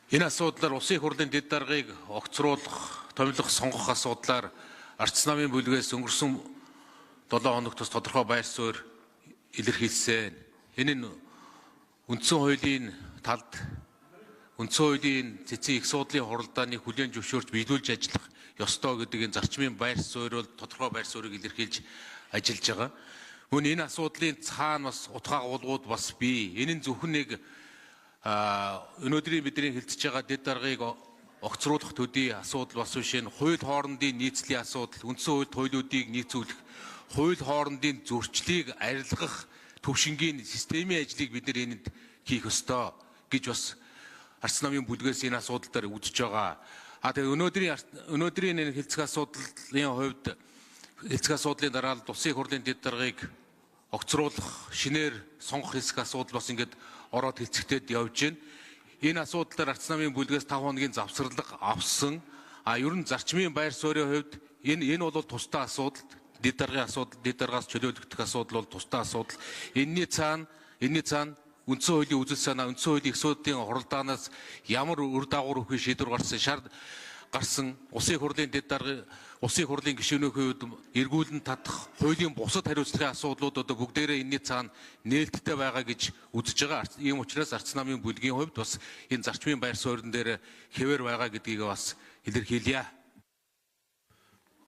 Энэ асуудлаар Улсын их хурлын дэд даргаыг огцруулах, томилох, сонгох асуудлаар Арц намын бүлгээс өнгөрсөн 7 хоногт бас тодорхой байр суурь илэрхийлсэн. Энэ нь үндсэн хуулийн талд үндсэн хуулийн цэцэн их суудлын хуралдааны хүлээн зөвшөөрч биелүүлж ажиллах ёстой гэдэг энэ зарчмын байр суурь бол тодорхой байр суурийг илэрхийлж ажиллаж байгаа. Мөн энэ асуудлын цаана бас утга агуулгууд бас бий. Энэ нь зөвхөн нэг өнөөдрийн бидний хэлцэж байгаа дэд даргаыг огцруулах төдий асуудал бас биш, энэ хууль хоорондын нийцлийн асуудал, үндсэн хууль туйлуудыг нийцүүлэх, хууль хоорондын зөрчлийг арилгах төвшингийн системийн ажлыг бид нар энэнд хийх ёстой гэж бас Арц намын бүлгээс энэ асуудал дээр үзэж байгаа. А тэгээ өнөөдрийн энэ хэлцэх асуудлын хувьд хэлцэх асуудлын дараа л Улсын их хурлын дэд даргаыг огцруулах, шинээр сонгох хэсэг асуудал бас ингээд ороод хэлцэгдээд явж байна. Энэ асуудал дээр Арц намын бүлгээс 5 хоногийн завсарлага авсан. А ер нь зарчмын байр суурийн хувьд энэ бол тусдаа асуудал, дэд даргын асуудал, дэд даргаас чөлөөлөгдөх асуудал бол тусдаа асуудал. Энэний цаана үндсэн хуулийн үзэл санаа, үндсэн хуулийн их суудлын хуралдаанаас ямар үр дагавар өгөх шийдвэр гарсан, шар гарсан Улсын их хурлын дэд даргын Улсын их хурлын гишүүнийхээ хувьд эргүүлэн татах хуулийн бусад хариуцлагын асуудлууд одоо бүгдээрээ энэний цаана нээлттэй байгаа гэж үзэж байгаа. Ийм учраас Арц намын бүлгийн хувьд бас энэ зарчмын байр суурин дээр хэвээр байгаа гэдгийг бас илэрхийлье.